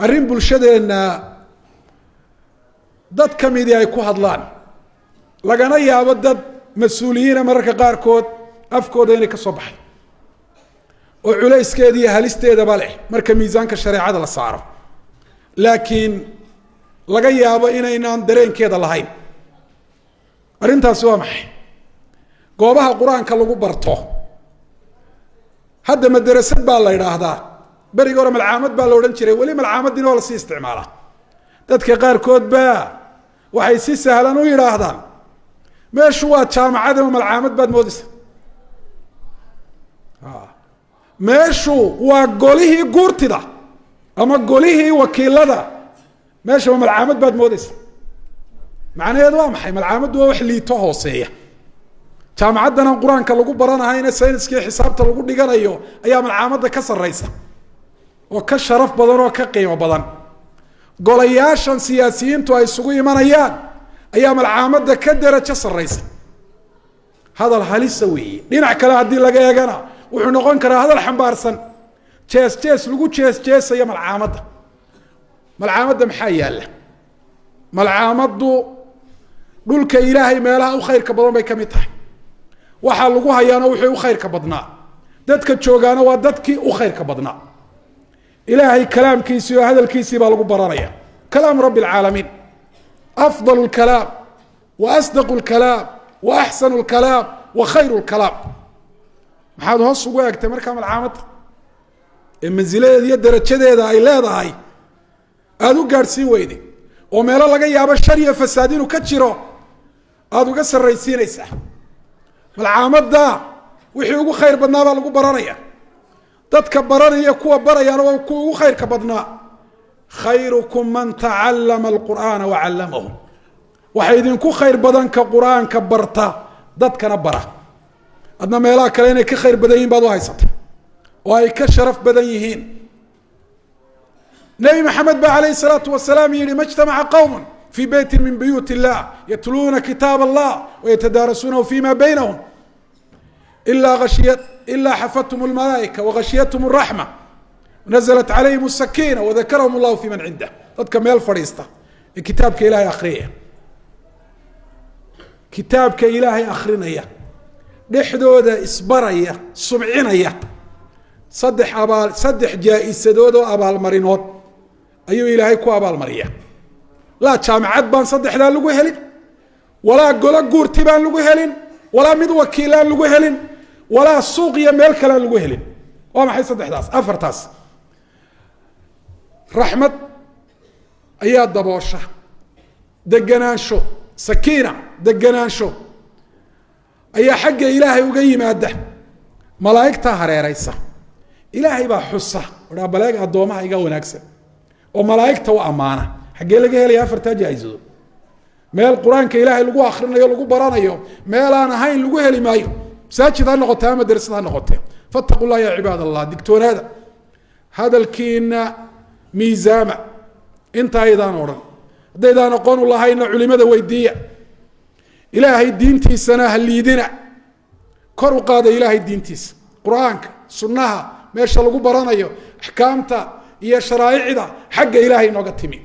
Arrin bulshadeenna dad ka midii ay ku hadlaan, lagana yaabo dad mas-uuliyiina mararka qaarkood afkooda inay ka soo baxay, oo culayskeeda iyo halisteedaba leh marka miisaanka shareecada la saaro, laakiin laga yaabo inaynaan dareenkeeda lahayn. Arrintaasi waa maxay? Goobaha Qur-aanka lagu barto, hadda madarasad baa la idhaahdaa, berigi hore malcaamad baa la odhan jiray, weli malcaamaddiina waa lasii isticmaalaa. Dadka qaarkood baa waxay si sahlan u yidhaahdaan: "Meeshu waa jaamacad ama malcaamad baad moodaysa? Meeshu waa golihii guurtida ama golihii wakiilada, meesha ma malcaamad baad moodeysa?" Macnaheedu waa maxay? Malcaamaddu waa wax liito, hooseeya. Jaamacaddana Qur-aanka lagu baranahayna, sayniska iyo xisaabta lagu dhiganayo ayaa malcaamadda ka sarreysa oo ka sharaf badan oo ka qiimo badan. Golayaashan siyaasiyiintu ay isugu imanayaan ayaa malcaamadda ka derajo sarreysa. Hadal halisa weeye. Dhinac kale haddii laga eegana, wuxuu noqon karaa hadal xambaarsan jees jees lagu jees jeesayo malcaamadda. Malcaamadda maxaa yaalla? Malcaamaddu dhulka Ilaahay meelaha u khayrka badan bay ka mid tahay. Waxaa lagu hayaana wuxuu u khayrka badnaa, dadka joogaana waa dadkii u khayrka badnaa. Ilaahay kalaamkiisii oo hadalkiisii baa lagu baranaya, kalaamu rabbi alcaalamiin, afdal lkalaam wa asdaqu lkalaam wa axsanu lkalaam wa khayru lkalaam. Maxaad hoos ugu eegtay markaa malcaamadda ee mansiladeeda iyo darajadeeda ay leedahay aada u gaadhsiin weyday, oo meelo laga yaabo shar iyo fasaad inuu ka jiro aada uga sarraysiinaysaa? Malcaamadda wixii ugu khayr badnaa baa lagu baranaya, dadka baranaya kuwa barayaana waa kuwa ugu khayrka badnaa. "Khayrukum man tacallama alqur'aana wacallamahu." Waxa idinku khayr badan ka Qur-aanka barta, dadkana bara. Adna meelaha kale inay ka khayr badan yihin baad u haysata oo ay ka sharaf badan yihiin. Nebi Maxamed ba calayhi salaatu wasalaam yihi: "Ma ijtamaca qowm fii beyti min buyuut illah yatluuna kitaab allah wayatadaarasuunahu fima baynahum ilaa xafathum lmalaaika wagashiyathm raxma, naزlat calayhim الsakiina, wadakarahum اllahu fi man cindah." Dadka meel fadhiista ee kitaabka Ilaahay akhriyaya, kitaabka Ilaahay akrinaya, dhexdooda isbaraya, subcinaya, saddex abaal, saddex jaa-isadood oo abaalmarinood ayuu Ilaahay ku abaalmariya. Laa jaamacad baan saddexdaa lagu helin, walaa golo guurti baan lagu helin, walaa mid wakiilaan lagu helin, walaa suuq iyo meel kalean lagu helin. Waa maxay saddexdaas, afartaas? Raxmad ayaa daboosha, deganaansho, sakiina, deganaansho ayaa xagga Ilaahay uga yimaada, malaa'igtaa hareereysa, Ilaahay baa xusa odhaa: "Baleeg addoomaha iga wanaagsan," oo malaa'igta u ammaana. Xaggee laga helaya afartaa jaa-isado? Meel Qur-aanka Ilaahay lagu akrinayo, lagu baranayo, meelaan ahayn lagu heli maayo, masaajid ha noqotee ama darsad ha noqotee. Fattaqu llah ya cibaad allah. Digtoonaada, hadalkiina miisaama inta aydaan odhan. Haddaydaan aqoon u lahayna, culimada weydiiya. Ilaahay diintiisana ha liidina, kor u qaada Ilaahay diintiisa, Qur-aanka, sunnaha, meesha lagu baranayo axkaamta iyo sharaa'icda xagga Ilaahay inooga timi.